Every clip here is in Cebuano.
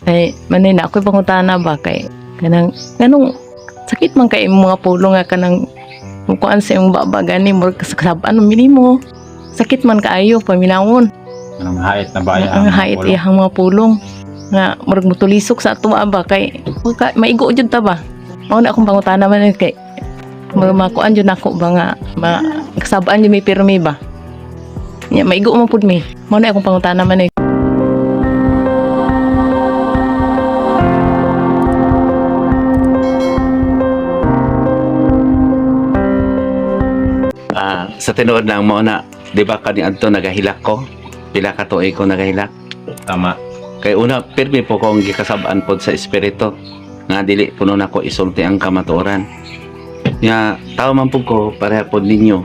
Ay, manay na ako'y pangutana ba kay kanang nganong sakit man kay imong mga pulong nga kanang mukuan sa imong baba gani murag kasab-an mo. Sakit man kaayo paminawon. Anong hait na ba Ang hait iyang mga pulong nga murag mutulisok sa ato ba kay maigo jud ta ba. Mao na akong pangutana man kay murag makuan jud nako ba nga ma kasab-an jud may pirmi ba. Nya maigo man pud mi. Mao na akong pangutana man eh. Ah, sa tinuod lang mo na, di ba kani adto nagahilak ko? Pila ka tuig ko nagahilak? Tama. Kay una, pirmi po kong gikasab-an pod sa espiritu nga dili puno nako isulti ang kamatuoran. Nga tao man pud ko, pareha pod ninyo.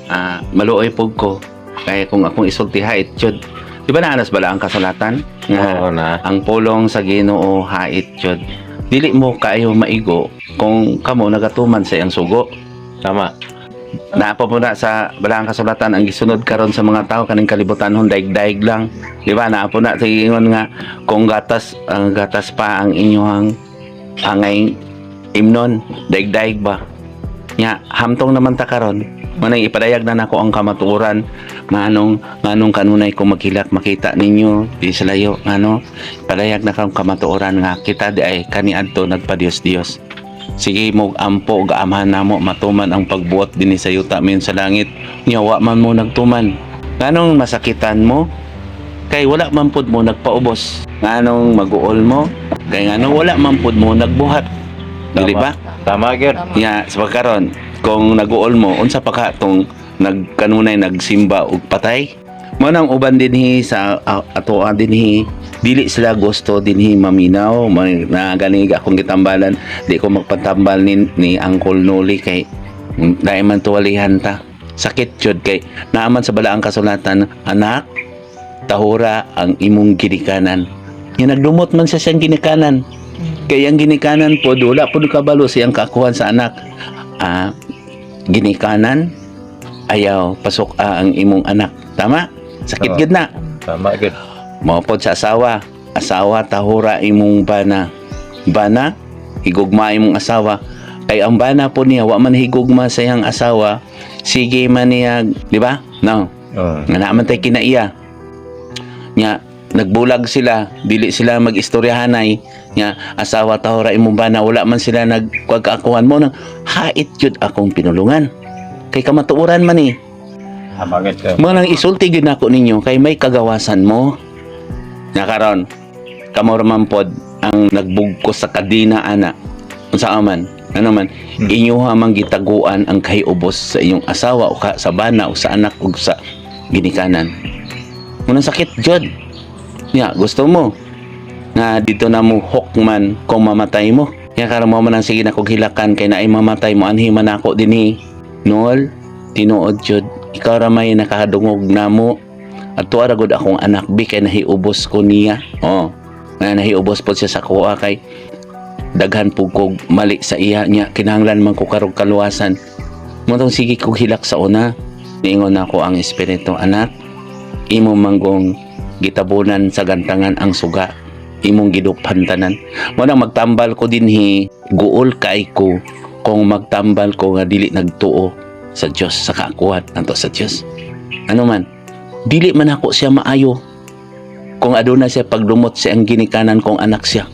Ah, maluoy pod ko kay kung akong isulti hait jud. Di ba naanas bala ang kasulatan? Nga Oo na. ang pulong sa Ginoo hait jud. Dili mo kaayo maigo kung kamo nagatuman sa iyang sugo. Tama. Naa po na sa balaang kasulatan ang gisunod karon sa mga tao kaning kalibutan hon daig-daig lang. Di ba? Naa po na sa ingon nga kung gatas ang gatas pa ang inyong angay imnon, daig-daig ba? Nya hamtong naman ta karon. Manang ipadayag na nako ang kamatuoran nganong nganong kanunay ko maghilak makita ninyo di sa layo ngano ipadayag na kang kamatuoran nga kita di ay kaniadto nagpa-Dios-Dios. Sige mo ampo ug amahan namo matuman ang pagbuot dinhi sa yuta mayon sa langit. Nya wa man mo nagtuman. Nganong masakitan mo? Kay wala man pud mo nagpaubos. Nganong maguol mo? Kay nganong wala man pud mo nagbuhat. Dili ba? Tama gyud. Nya sa pagkaron kung naguol mo unsa pa ka tong nagkanunay nagsimba og patay? Mo nang uban dinhi sa atoa dinhi dili sila gusto dinhi maminaw may na gani akong gitambalan, di ko magpatambal ni Uncle Noli kay dai man tuwalihan ta. Sakit jud kay naaman sa balaang kasulatan, anak, tahura ang imong ginikanan. Nga nagdumot man siya siyang ginikanan kay ang ginikanan pod wala pod kabalo siyang kaakuhan sa anak. Ah, ginikanan, ayaw pasok ang imong anak. Tama, sakit Tama. gid na. Tama gyud. Mao pod sa asawa, asawa, tahura imong bana, bana, higugma imong asawa, kay ang bana po niya wa man higugma sa iyang asawa, sige man niya, di ba? No? Oo. Nga naa man tay kinaiya. Nya nagbulag sila, dili sila magistoryahanay. Nya asawa, tahura imong bana, wala man sila nagkaakuhan mo nang hait jud akong pinulungan. Kay kamatuoran man eh. Tama gyud sir. Mo nang isulti gyud nako ninyo kay may kagawasan mo. Nya karon kamo ra man pod ang nagbugkos sa kadina ana. Unsa man? Ano man? Inyoha man gitaguan ang kahiubos sa inyong asawa o ka, sa bana o sa anak o sa ginikanan. Munang sakit jud. Nya gusto mo nga dito na mo hokman kung mamatay mo. Nya karon mo man ang sige na kog hilakan kay naay mamatay mo anhi man ako dinhi. Nol, tinuod jud. Ikaw ra may nakahadungog namo. At tuwa ra gud akong anak bi kay nahiubos ko niya. Oh. Nga nahiubos pod siya sa kuha kay daghan pud kog mali sa iya niya kinahanglan man ko karog kaluwasan. Mo tong sige kog hilak sa una. Niingon nako ang espiritu, anak, imo manggong gitabunan sa gantangan ang suga, imong giduphan tanan. Mo nang magtambal ko dinhi, guol kay ko kung magtambal ko nga dili nagtuo sa Dios sa kaakuhan nato sa Dios. Ano man, dili man ako siya maayo kung aduna siya pagdumot sa ang ginikanan kong anak siya.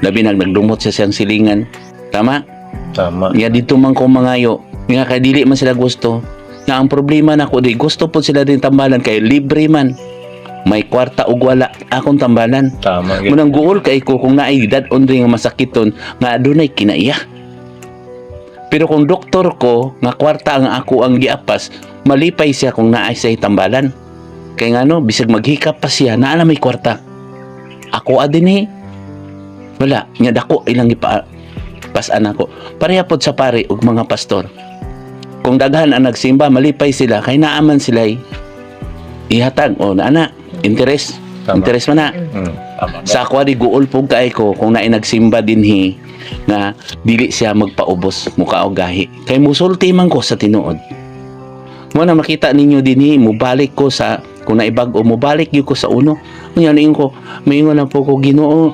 Labi nag nagdumot siya siyang silingan. Tama? Tama. Nga dito man ko mangayo. Nga kay dili man sila gusto. Nga ang problema nako di gusto po sila din tambalan kay libre man. May kwarta ug wala akong tambalan. Tama gyud. Munang guol kay ko kung naay dad-on rin nga masakiton nga adunay kinaiya. Pero kung doktor ko nga kwarta ang ako ang giapas, malipay siya kung naay siya tambalan. Kay ngano bisag maghikap pa siya, naa na may kwarta. Ako adin eh. Wala, nya dako ilang ipa pasan ako. Pareha pod sa pare ug mga pastor. Kung daghan ang nagsimba, malipay sila kay naaman sila eh. Ihatag o naa na interest. Tama. Interest man na. Tama. Sa ako di guol po kay ko kung naay nagsimba dinhi nga dili siya magpaubos muka og gahi. Kay musulti man ko sa tinuod. Mo na makita ninyo dinhi mubalik ko sa Kung naibag-o mo, balik gyud ko sa uno. Unya niingon ko, maingon na po ko, "Ginoo,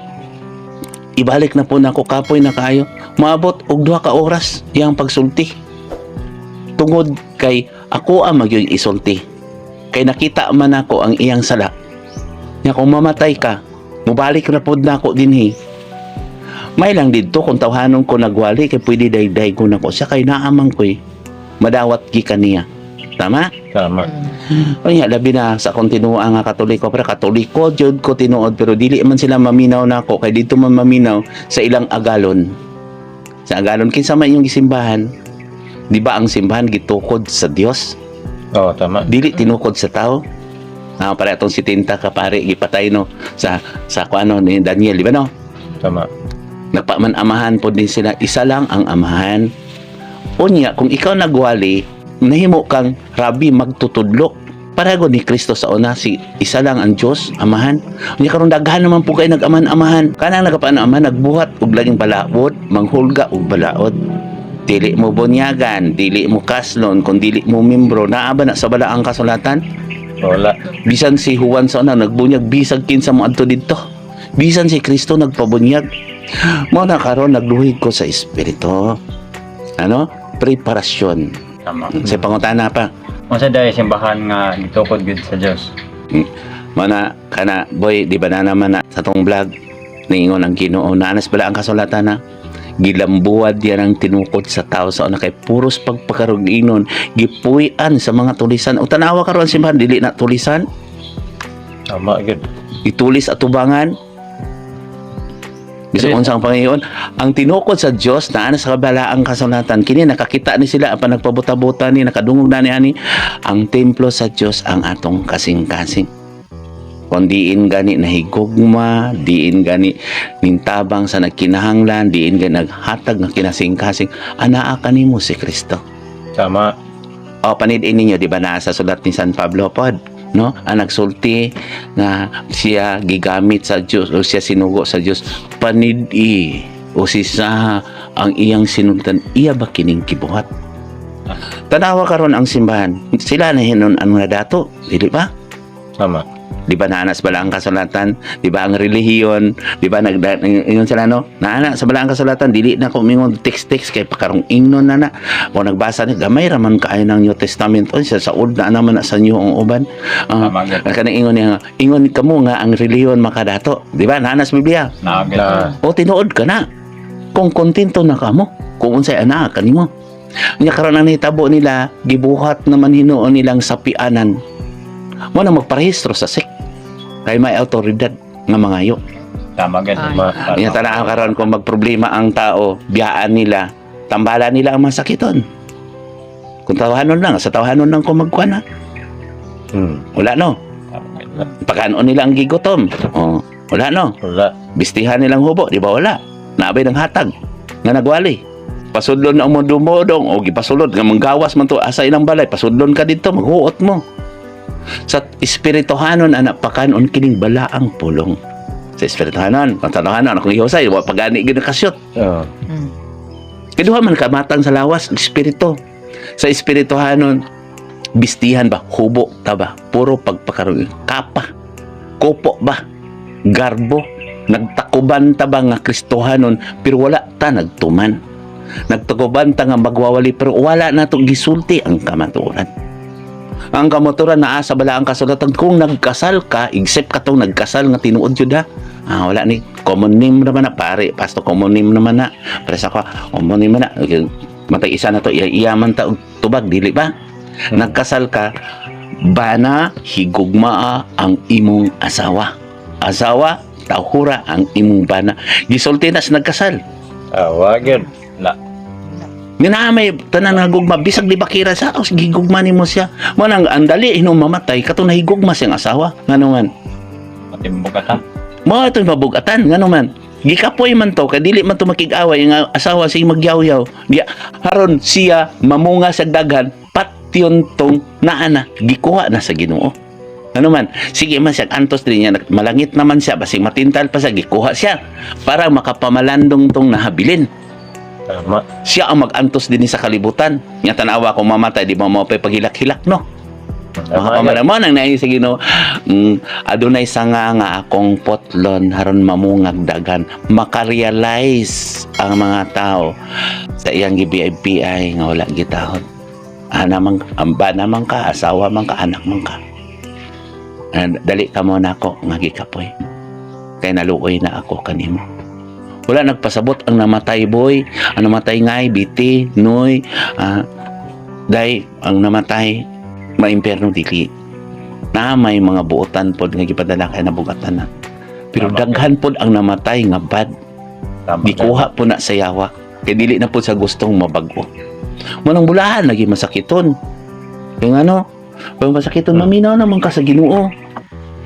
ibalik na po nako, kapoy na kaayo." Maabot og 2 ka oras iyang pagsulti. Tungod kay ako ang magyud isulti. Kay nakita man ako ang iyang sala. Nya kung mamatay ka, mubalik na pod nako dinhi. May lang didto kung tawhanon ko nagwali kay pwede dayday ko nako siya kay naamang ko'y madawat gikan niya. Tama? Tama. Unya, labi na sa akong tinuo nga Katoliko, pero Katoliko jud ko tinuod, pero dili man sila maminaw nako kay dito man maminaw sa ilang agalon. Sa agalon, kinsa man inyong gisimbahan? Di ba ang simbahan gitukod sa Dios? Oo, tama. Dili tinukod sa tao. Ah, para atong si Tinta ka pare gipatay no sa kuano ni Daniel, di ba no? Tama. Nagpaman amahan pod din sila, isa lang ang amahan. Unya, kung ikaw nagwali, nahimo kang rabi, magtutudlo. Pareho ni Kristo sa una, si isa lang ang Diyos, amahan. Unya karon daghan naman po kayo nag-aman-amahan. Kanang nagapaan-amahan, nagbuhat og laging balaod, manghulga og balaod. Dili mo bunyagan, dili mo kaslon, kung dili mo membro, naa ba na sa balaang kasulatan? Wala. Bisan si Juan sa una nagbunyag, bisag kinsa mo adto didto. Bisan si Kristo nagpabunyag. Mo na karon nagluhig ko sa espiritu. Ano? Preparasyon. Tama. Sa pangutana pa. Unsa dahil simbahan nga gitukod gud sa Dios? Mo na kana boy, di ba na naman na sa tong vlog niingon ang Ginoo, naanas bala ang kasulatan na gilambuad yan ang tinukod sa tao sa una kay puros pagpakaruginon, gipuy-an sa mga tulisan. O tanawa karon simbahan, dili na tulisan. Tama gud. Itulis at tubangan. Bisag unsa ang Panginoon, ang tinukod sa Dios naa na sa kabalaang kasulatan. Kini nakakita ni sila apan nagpabuta-buta ni, nakadungog na ni ani ang templo sa Dios ang atong kasing-kasing. Kon diin gani nahigugma, diin gani nintabang sa nagkinahanglan, diin gani naghatag nga kinasing-kasing, anaa kanimo si Kristo. Tama. O panid-in ninyo, di ba naa sa sulat ni San Pablo pod, no? Ang nagsulti nga siya gigamit sa Dios o siya sinugo sa Dios, panid-i o sisaha ang iyang sinultan, iya ba kining gibuhat? Tanawa karon ang simbahan, sila na hinon ang mga dato, dili ba? Tama. Di ba naanas bala ang kasulatan? Di ba ang relihiyon? Di ba nag ingon sila no? Naana sa bala ang kasulatan, dili na ko mingon text-text kay pakarong ingnon na na. O nagbasa ni gamay ra man kaayo ng New Testament on sa Old na naman na sa New ang uban. Ah, Tama gud. kanang ingon niya nga, ingon kamo nga ang relihiyon makadato. Di ba naanas Biblia? Naa gud. Na. O tinuod ka na. Kung kontento na kamo, kung unsay ana kanimo. Nya karon ang nahitabo nila, gibuhat naman hinuon nilang sapianan. Mo na magparehistro sa SEC. Kay may autoridad nga mangayo. Tama gud. Ay. Tama. Nya tanaw karon kung magproblema ang tao, biyaan nila, tambala nila ang masakiton. Kung tawahanon lang, sa tawahanon lang kung magkuan ha. Wala no. Tama gud. Pakanon nila ang gigutom. Oh, wala no. Wala. Bistihan nilang hubo, di ba wala? Naabay ng hatag nga nagwali. Pasudlon na umudumodong o gipasulod nga manggawas man to asa ilang balay, pasudlon ka dito, maghuot mo. Sa espirituhanon anak pakanon kining balaang pulong. Sa espirituhanon, pantanahanon akong ihusay, wa pagani gid nakasyot. Oo. Kiduha man kamatang sa lawas, espiritu. Sa espirituhanon, bistihan ba, hubo ta ba, puro pagpakaroon, kapa, kupo ba, garbo, nagtakuban ta ba nga Kristohanon, pero wala ta nagtuman. Nagtakuban ta nga magwawali, pero wala na to gisulti ang kamatuoran. Ang kamatuoran naa sa balaang kasulatan, kung nagkasal ka, except ka tong nagkasal nga tinuod jud ha. Ah, wala ni common name naman na pare, pasto common name naman na. Para sa ko, common name na. Okay. Matay isa na to, iya, iya man ta og tubag dili ba? Nagkasal ka, bana higugmaa ang imong asawa. Asawa, tahura ang imong bana. Gisulti na sa nagkasal. Awa gud. La. Nga naa may tanan nga gugma bisag di bakira sa ako gigugma nimo siya. Mo nang ang dali hinom mamatay katong nahigugma siyang asawa. Ngano man? Matimbugatan. Mao ito'y mabugatan ngano man. Gikapoy man to kay dili man to makig-away nga asawa sige magyawyaw. Di haron siya mamunga sa daghan patyon tong naa na gikuha na sa Ginoo. Ano man, sige man siya, antos din niya, malangit naman siya, basig matintal pa siya, gikuha siya para makapamalandong tong nahabilin. Tama. Siya ang mag-antos din sa kalibutan. Nga tanawa kung mamatay, di ba mo pa paghilak-hilak, no? Tama Mga mo nang naay sa Ginoo. Adunay sanga nga akong potlon haron mamungag daghan, makarealize ang mga tao sa iyang gi-BIPI nga wala gitahod. Ana man amba naman ka, asawa man ka, anak man ka. Ah, dali ka mo nako nga gikapoy. Kay naluoy na ako kanimo. Wala nagpasabot ang namatay, boy. Ang namatay ngay biti, noy, day ang namatay maimpierno dili. Na may mga buotan pod nga gipadala kay nabugatan na. Pero daghan pod ang namatay nga bad. Gikuha po na sa yawa. Kay dili na po sa gustong mabag-o. Manang bulahan lagi masakiton. Yung ano, kung masakiton, maminaw naman ka sa Ginoo.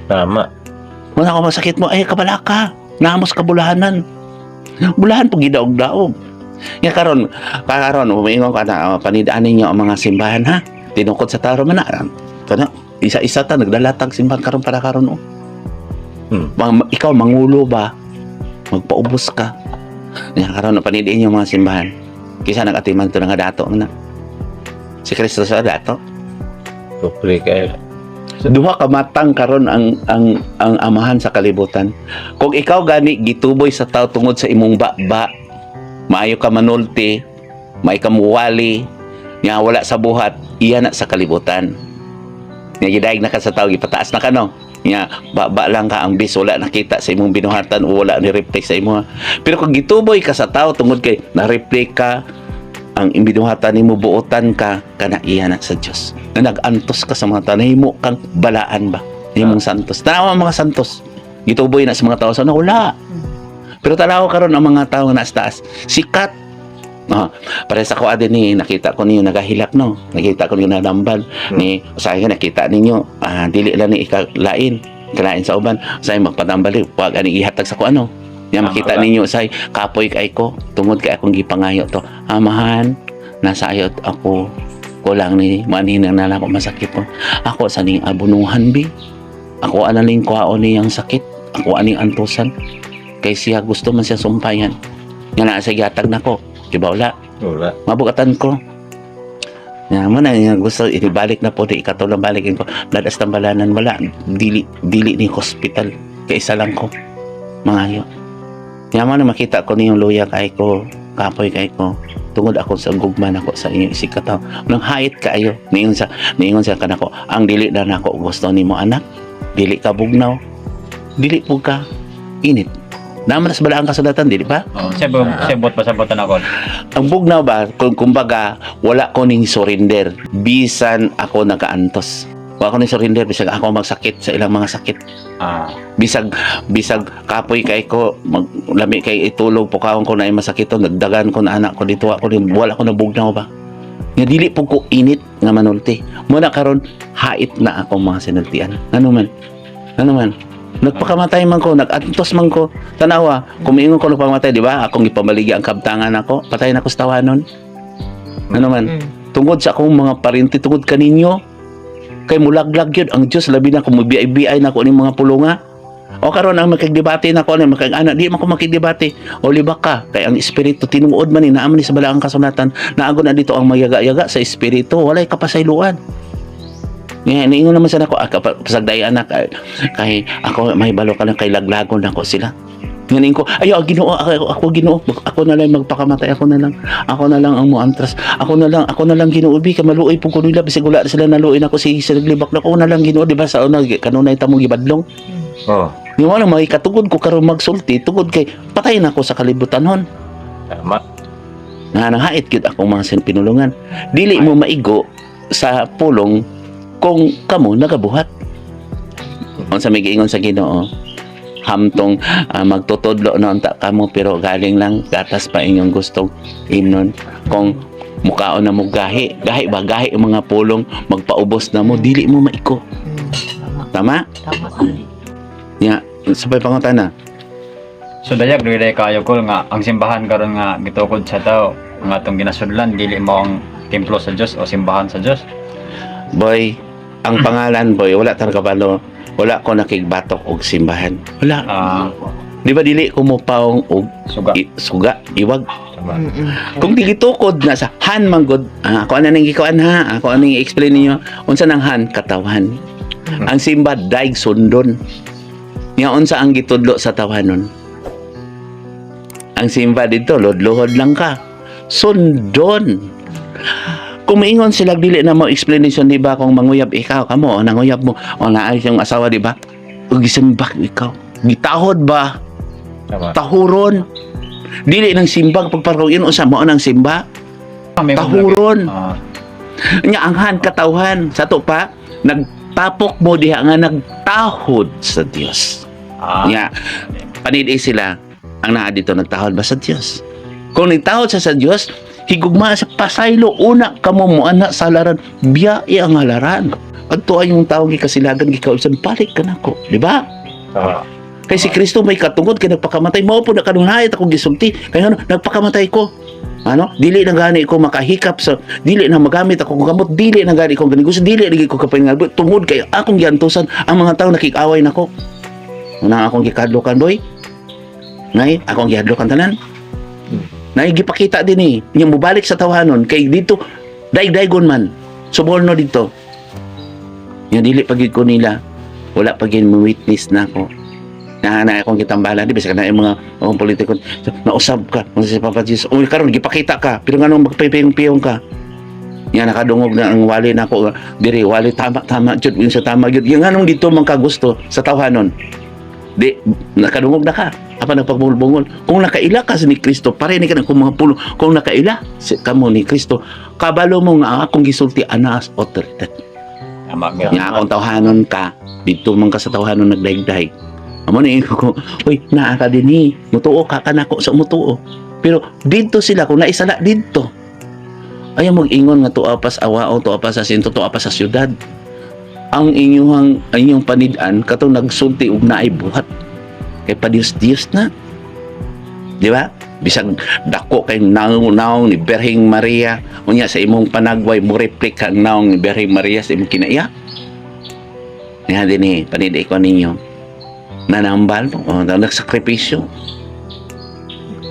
Wala ko masakit mo, ay kabala ka. Naamos ka bulahanan. Bulahan po gidaog-daog. Nga karon, karon umiingon ka na, oh, panidaan ninyo ang mga simbahan ha. Tinukod sa taro man na. Kana, isa-isa ta nagdalatag simbahan karon para karon oh. Ikaw mangulo ba? Magpaubos ka. Nga karon panidiin niyo ang mga simbahan. Kisa nagatiman to nga dato man na. Si Kristo sa dato. Supli kayo. Duha ka matang karon ang amahan sa kalibutan. Kung ikaw gani gituboy sa tao tungod sa imong ba, maayo ka manulti, may ka muwali, nga wala sa buhat, iya na sa kalibutan. Nga gidaig na ka sa tao, gipataas na ka no. Nga ba lang ka ang bis wala nakita sa imong binuhatan o wala ni reply sa imo. Pero kung gituboy ka sa tao tungod kay na-reply ka ang imbinuhatan nimo buotan ka kana iya na sa Dios. Na nag-antos ka sa mga tao, nahimo kang balaan ba? Nahimong santos. Tanawa ang mga santos. Gituboy na sa mga tao sa una, wala. Pero tanaw karon ang mga tao nga nasa taas. Sikat. Ah, pare sa ko din ni nakita ko ninyo nagahilak no. Nakita ko ninyo nadambal ni usahay nga nakita ninyo dili lang ni ikalain kalain sa uban usahay magpadambal eh, wag ani ihatag sa ko ano. Nya makita ba? ninyo usahay kapoy kay ko tungod kay akong gipangayo to. Amahan, nasa ayot ako kulang ni manhin ang nala ko masakit ko. Ako sa ning abunuhan bi. Ako analing kwaon niyang sakit. Ako aning antusan. Kay siya gusto man siya sumpayan. Nga naa sa gihatag nako. Di ba wala? Wala. Mabugatan ko. Nga mo na nga gusto ibalik na po di ikatulong balikin ko. Ladas tambalanan wala dili dili ni hospital kay isa lang ko. Mangayo. Nga mo na makita ko niyong luya kay ko, kapoy kay ko. Tungod ako sa gugma nako sa inyong isig kataw. Nang hait kaayo niingon sa kanako, ang dili na nako gusto nimo anak. Dili ka bugnaw. Dili po ka init. Naman sa balaang kasulatan, dili ba? Oh, sebot sebot pa sabotan ako. Ang bugnaw ba, kung kumbaga, wala ko ning surrender. Bisan ako nagaantos. Wala ko ning surrender, bisag ako magsakit sa ilang mga sakit. Bisag, bisag kapoy kay ko, mag, lami kay itulog, pukawon ko na ay masakit to, nagdagan ko na anak ko dito, ako ning, wala ko na bugnaw ba. Nga dili po ko init nga manulti. Muna karon hait na ako mga sinultian. Ano man? Ano man? Nagpakamatay man ko, nagantos man ko. Tanawa, kumiingon ko nagpakamatay, di ba? Akong ipamaligi ang kabtangan ako, patay na ko sa tawanon. Ano man? Tungod sa akong mga parinti, tungod kaninyo, kay mulaglag yun ang Diyos, labi na kung mabiay-biay na ako ning mga pulunga. O karon ang makigdebate na ko ani makig-ana, di man ko makigdebate. O libak ka kay ang espiritu tinuod man ni naa man ni sa balaang kasulatan. Naagon na dito ang mayaga-yaga sa espiritu, walay kapasayloan. Nga niingon naman sa nako, pasagday anak, kay ako may balo ka lang kay laglagon nako sila. Nga niingon ko, ayo Ginoo, ako, Ginoo, ako na lang magpakamatay, ako na lang. Ako na lang ang muantras. Ako na lang Ginoo bi kay maluoy pud ko nila bisag wala sila naluoy nako si sila libak na ako na lang Ginoo, di ba sa una kanunay tamo gibadlong. Yung wala may katugod ko karon magsulti tugod kay patay na ako sa kalibutan hon. Nga nangait gyud akong mga pinulungan. Dili mo maigo sa pulong kung kamo nagabuhat. Unsa may giingon sa Ginoo? Hamtong magtutudlo na unta kamo pero galing lang gatas pa inyong gustong imnon. Kung mukaon na mo gahi, gahi ba gahi ang mga pulong magpaubos na mo dili mo maiko. Tama. Tama? Tama. Nya, sabay pangutana. So dayag dili kayo ko nga ang simbahan karon nga gitukod sa tao nga atong ginasudlan dili mo ang templo sa Dios o simbahan sa Dios. Boy, ang pangalan boy, wala talaga kabalo. Wala ko nakigbatok og simbahan. Wala. Di ba dili ko mopaong og Suga. suga, iwag. Tama. Kung di gitukod na sa han manggod, ako ana ning gikuan ha, ako aning i-explain ninyo unsa nang han katawan. Ang simba daig sundon. Nya unsa ang gitudlo sa tawanon? Ang simba dito lodlohod lang ka. Sundon. Kung maingon sila dili na mo explanation, di ba, kung manguyab ikaw kamo o nanguyab mo o naay yung asawa, di ba? O gisimba ikaw. Gitahod ba? Tama. Tahuron. Dili ng simbag pagparong yun usa mo nang simba. May Tahuron. Nya ang han katawhan sa to pa nagtapok mo diha nga nagtahod sa Dios. Nya panid sila ang naa dito nagtahod ba sa Dios? Kung nagtahod sa Dios, higugma sa pasaylo una kamo mo ana sa halaran, biya ang halaran. Adto ay yung taong gikasilagan gikaulsan balik ka nako, di ba? Tama. Kay si Kristo may katungod kay nagpakamatay mao po na kanunay akong gisulti kay ano nagpakamatay ko. Ano? Dili na gani ko makahikap sa dili na magamit ako gamot, dili na gani ko ganigos, dili na ko kapaingal tungod kay akong giantusan ang mga tao nakikaway nako. Una akong gikadlokan, boy. Nay, akong gihadlokan tanan. Nay gipakita din eh. Nya mobalik sa tawhanon kay dito daig-daigon man. Suborno dito. Nya dili pagid ko nila. Wala pa gyud mo witness na ako na na akong gitambalan di bisag na yung mga akong politiko. So, nausab ka kung si Papa Jesus, uy, karon gipakita ka pero nganong magpipiyong-piyong ka? Nya nakadungog na ang wali nako diri, wali tama tama jud yun sa tama jud yung nganong dito man ka gusto sa tawhanon di nakadungog na ka apa nagpagbungol kung nakaila ka ni Kristo pare ni ka kung mga pulo kung nakaila si kamo ni Kristo kabalo mo nga ang akong gisulti anas otoridad. Tama gyud. Nga akong tawhanon ka, dito man ka sa tawhanon nagdaigdaig. Amo ni ko, uy, naa ka din eh. Mutuo ka kanako sa mutuo. Pero dito sila kung naisala dito. Ayaw mag-ingon nga tuwa pa sa awao, tuwa pa sa sinto, tuwa pa sa syudad. Ang inyong ang inyong panid-an katong nagsulti og naay buhat. Kay pa-Dios-Dios na. Di ba? Bisag dako kay naong naong ni Berhing Maria, unya sa imong panagway mo replika ang naong ni Berhing Maria sa imong kinaiya. Niya din eh, paniday ko ninyo. Nanambal mo, o, nagsakripisyo.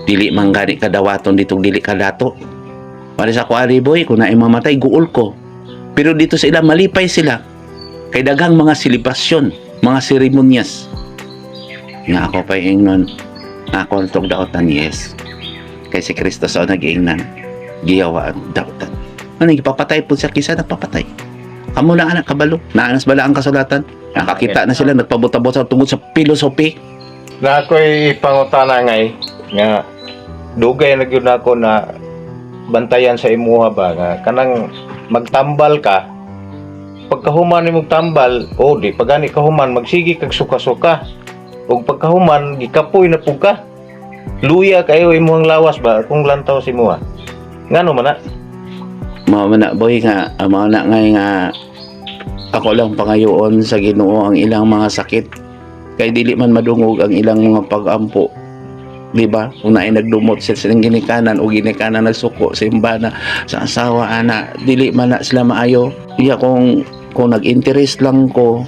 Dili man gani kadawaton dito, dili kadato. Para sa kuali boy, kung naay mamatay, guol ko. Pero dito sa ila, malipay sila. Kay daghang mga selebrasyon, mga seremonyas. Nga ako pa ingnon, ako ang tog daotan, yes. Kay si Kristo sa nag-iingnan, giyawa ang daotan. Ano, ipapatay po siya, kisa nagpapatay. Kamo lang anak kabalo, naanas bala ang kasulatan. Nakakita na sila, nagpabuta-buta tungkol sa philosophy. Na ako'y pangutana ngay nga dugay na gyud nako na bantayan sa imuha ba nga kanang magtambal ka pagkahuman nimo tambal o di pagani kahuman magsige kag suka-suka ug pagkahuman gikapoy na pug ka, luya kayo imong lawas ba kung lantaw sa imuha, ngano man na? Mao man na boy nga, mao na nga nga ako lang pangayoon sa Ginoo ang ilang mga sakit kay dili man madungog ang ilang mga pag-ampo, di ba? Kung naay nagdumot sa silang ginikanan o ginikanan nagsuko sa imbana sa asawa ana, dili man na sila maayo. Iya kung nag-interest lang ko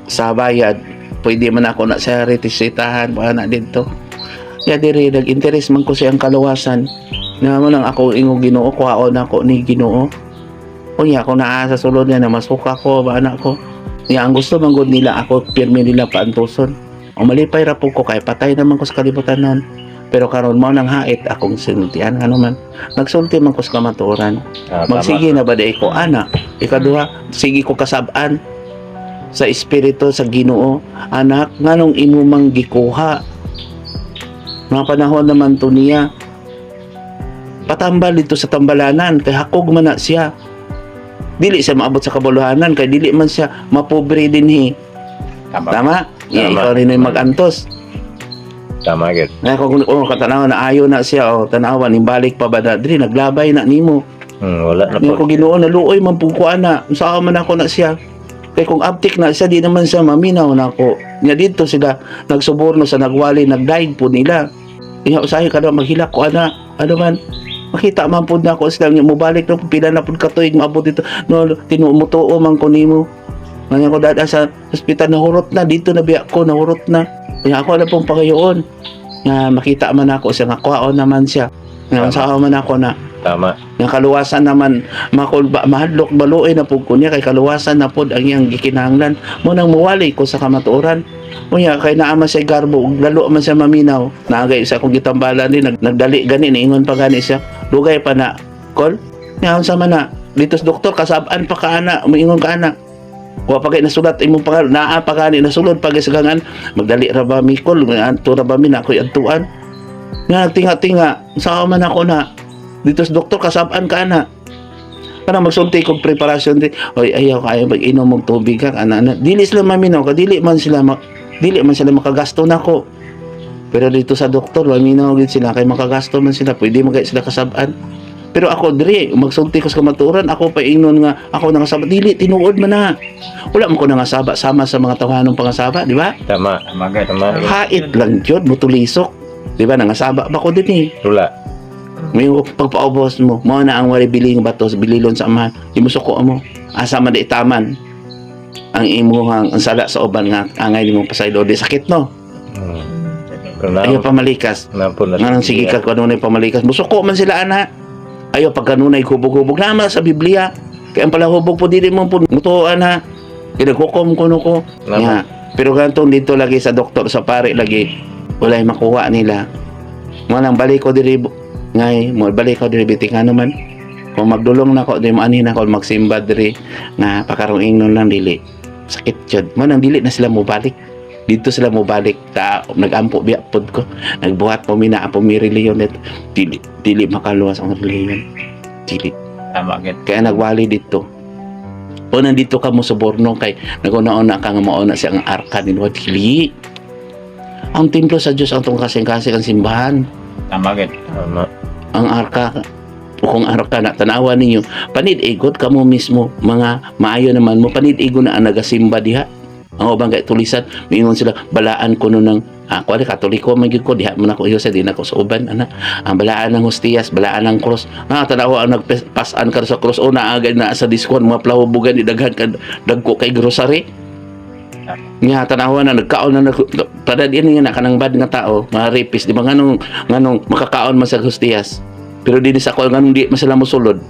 sa bayad, pwede man ako na sa retisitahan pa na dito. Ya diri nag-interest man ko sa iyang kaluwasan na mo lang ako ingog Ginoo, kuhaon ako ni Ginoo. Unya ako naa sa sulod niya na masuka ko ba anak ko. Niya ang gusto man gud nila ako pirmi nila paantuson. O malipay ra po ko kay patay naman ko sa kalibutan noon. Pero karon mao nang hait akong sinultian ano man. Nagsulti man ko sa kamatuoran. Ah, Magsige na ba di ko ana? Ikaduha, sige ko kasab-an sa espiritu sa Ginoo. Anak, nganong imo mang gikuha? Mga panahon naman to niya. Patambal dito sa tambalanan kay hakog man na siya. Dili siya maabot sa kabuluhanan kay dili man siya mapobre dinhi. Tama. Tama? Yeah, Tama. ikaw rin ay magantos. Tama gyud. Na kung oh, katanawa na ayo na siya oh, tanawa nimbalik pa ba na diri naglabay na nimo. Wala na Niya po. ko Ginoo naluoy man pud ko ana. Unsa man ako na siya. Kay kung abtik na siya di naman siya maminaw na ako. Nya dito sila nagsuborno sa nagwali nagdaig po nila. Inya usahay ka na maghilak ko ana. Ano man makita man pud na ako sila nya mobalik na pila na pud katuig maabot dito no tinumutuo man ko nimo. Nga ko dada sa ospital nahurot na dito na biya ko nahurot na. Kaya ako na pong pagayoon nga makita man ako siya nga kuhaon naman siya. Nga unsa man ako na. Nga kaluwasan naman makulba mahadlok baluoy na pud ko niya kay kaluwasan na pud ang iyang gikinahanglan mo nang muwali ko sa kamatuoran. Unya kay naa man siya garbo ug lalo man siya maminaw. Naagay sa akong gitambalan ni nagdali gani, niingon pa gani siya, dugay pa na kol nya, unsa man na dito sa doktor, kasab-an pa ka ana, muingon ka ana, wa pa kay nasulat imong pangalan, naa pa gani nasulod pa sa gangan, magdali ra ba mi kol, anto ra ba mi na ako'y adtuan nga nagtinga-tinga sa man ako na dito sa doktor, kasab-an ka ana, kana magsulti kog preparasyon di oy, ayaw kayo mag-inom og tubig ka ana ana, dili sila maminaw ka, dili man sila makagasto nako. Pero dito sa doktor maminaw gid sila kay makagasto man sila, pwede man kay sila kasab-an. Pero ako diri magsulti ko sa kamatuoran, ako pa ingnon nga ako nangasaba, dili tinuod man na wala man ko nangasaba sama sa mga tawhanong pangasaba, di ba? Tama. Tama gid. Tama. Hait lang jud motulisok, di ba? Nangasaba ba ko din eh. Wala. May pagpaubos mo, mo na ang wali biling bato sa bililon sa amahan. Di mo suko mo. Asa man di itaman ang imuhang ang sala sa uban nga angay nimo pasaylo di sakit no. Pero na, Ayaw pamalikas. na po na. Nganong sige ka kanunay pamalikas. Musuko man sila ana. Ayaw pag kanunay hubog-hubog naman sa Biblia. Kaya ang palahubog po dili mo po mutuo ana. Kinaghukom ko no ko. Tama. Nga. Pero gantong dito lagi sa doktor, sa pare lagi, walay makuha nila. Mo nang balik ko diri ngay, mo balik ko diri bitin ano man. Kung magdulong na ko, di mo ani na ko magsimba diri nga pakarong ingnon lang dili. Sakit jud. Mo nang dili na sila mobalik. Dito sila mobalik ta nagampo biya pod ko. Nagbuhat po mi na po mi reliyon dito. Dili dili makaluwas ang reliyon. Dili. Tama gid. Kaya nagwali dito. O nandito ka mo suborno kay naguna-una ka nga mauna siya ang arka ni Lord. Dili. Ang templo sa Diyos ang tong kasing-kasing ang simbahan. Tama gid. Tama. Ang arka o kung arka na tanawa ninyo panid-igot kamo mismo, mga maayo naman mo panid-igo na ang nagasimba diha ang ubang kay tulisan, miingon sila balaan kuno ng ako ari Katoliko man gyud ko diha man ako iyo sa di na ko sa uban ana, ang balaan ng hostiyas, balaan ng krus na tanawa ang nagpasan ka sa krus o naa na sa diskon mga plahubugan di daghan ka dagko kay grocery nga tanawa na nagkaon na nag padad ini nga na kanang bad nga tao mga rapist, di ba? Nganong nganong makakaon man sa hostiyas pero di sa ko nganong di man sila mosulod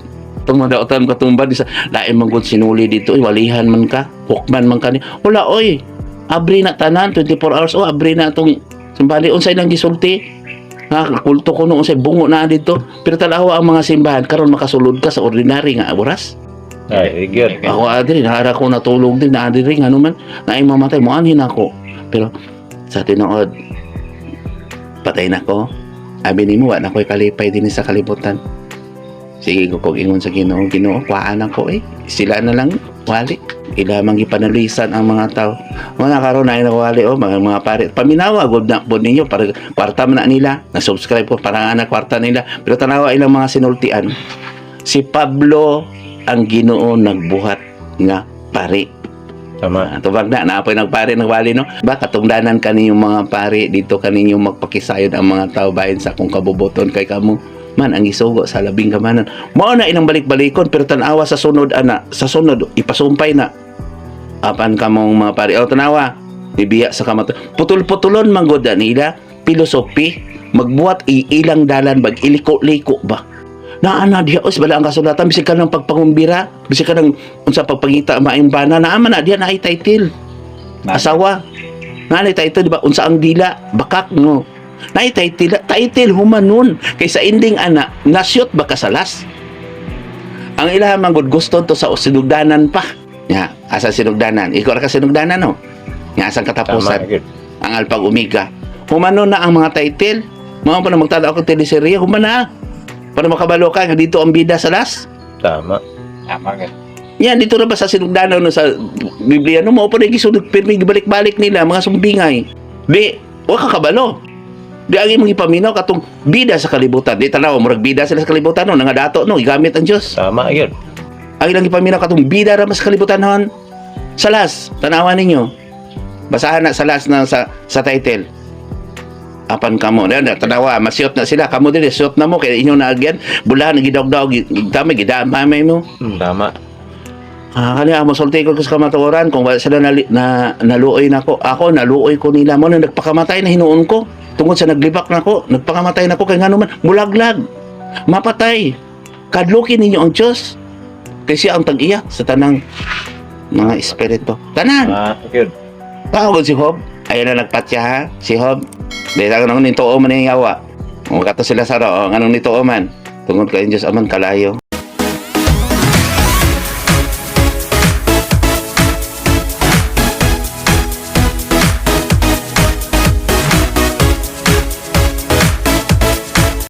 tong mga daotan katumba di sa lain man gud sinuli dito, oy, walihan man ka, hukman man ka ni wala oy, abri na tanan 24 hours o abri na atong simbali, unsay nang gisulti ha, kulto ko no, unsay bungo na dito. Pero tanawa ang mga simbahan karon makasulod ka sa ordinary nga oras. Ay, gyud. Ako adri, naara ko natulog din, na adri ngano man, naay mamatay mo anhin ako. Pero sa tinuod, patay na ko. Abi nimo wa na ko'y kalipay din sa kalibutan. Sige ko kog ingon sa Ginoo, Ginoo, kuhaan ako eh. Sila na lang wali. Ila mang gipanulisan ang mga tao. Mga karon ay nawali oh mga pare. Paminawa gud na pod ninyo para kwarta man na nila. Na-subscribe ko para nga na kwarta nila. Pero tanawa ilang mga sinultian. Si Pablo ang Ginoo nagbuhat nga pare. Tama. Ah, tubag na, naapoy nagpare nagwali no. Ba katungdanan kaninyong mga pare dito kaninyo magpakisayod ang mga tao bahin sa akong kabuboton kay kamo man ang isugo sa labing kamanan. Mao na inang balik-balikon pero tan-awa sa sunod ana, sa sunod ipasumpay na. Apan kamong mga pare. O tanawa, bibiya sa kamato. Putol-putulon man gud na nila filosofi, magbuhat iilang dalan bag iliko-liko ba. Naa na diha os bala ang kasulatan bisag ka ng pagpangumbira, bisag ka ng unsa pagpangita maayong bana, naa man na diha naay title. Asawa. Naa na title, di ba? Unsa ang dila, bakak no. Naay title, title humanon kay sa ending ana nasyot ba kasalas. Ang ilaha man gud gusto to sa sinugdanan pa. Nya, asa sinugdanan? Ikaw ra ka sinugdanan no. Nya asang Tama katapusan gyud. ang Alpag Omega. Humano na ang mga title. Mga pa na magtala ako teleserye, humana. Para makabalo ka nga dito ang bida sa last. Tama. Tama gid. Yan, dito na ba sa sinugdanan no, sa Biblia no, mao pa na gisunod pirmi gibalik-balik nila mga sumbingay. Di, wa ka kabalo. Di ang imong ipaminaw katong bida sa kalibutan. Di tanaw murag bida sila sa kalibutan no, nangadato no, gigamit ang Dios. Tama gyud. Ang ilang ipaminaw katong bida ra mas sa kalibutan hon. Sa last, tanawan ninyo. Basahan na sa last na sa title. Apan kamo. Yan, tanawa, masiot na sila. Kamo din, siot na mo. Kaya inyo naagyan. Bulahan, gidawg-dawg. Tama, gidamay mo. Tama. Ah, kani ang mosulti ko sa kamatuoran kung wala sila na naluoy nako. Ako naluoy ko nila mo na nagpakamatay na hinuon ko tungod sa naglibak nako, nagpakamatay nako kay ngano man mulaglag. Mapatay. Kadlukin ninyo ang Diyos. Kasi siya ang tag-iya sa tanang mga espiritu. Tanan. Ah, yun. Tawag si Job. Ayun na nagpatya ha, si Job. Dahil ang anong nituo man yung yawa. Kung kato sila sa roo, ang anong nituo man. Tungod kay Diyos aman kalayo.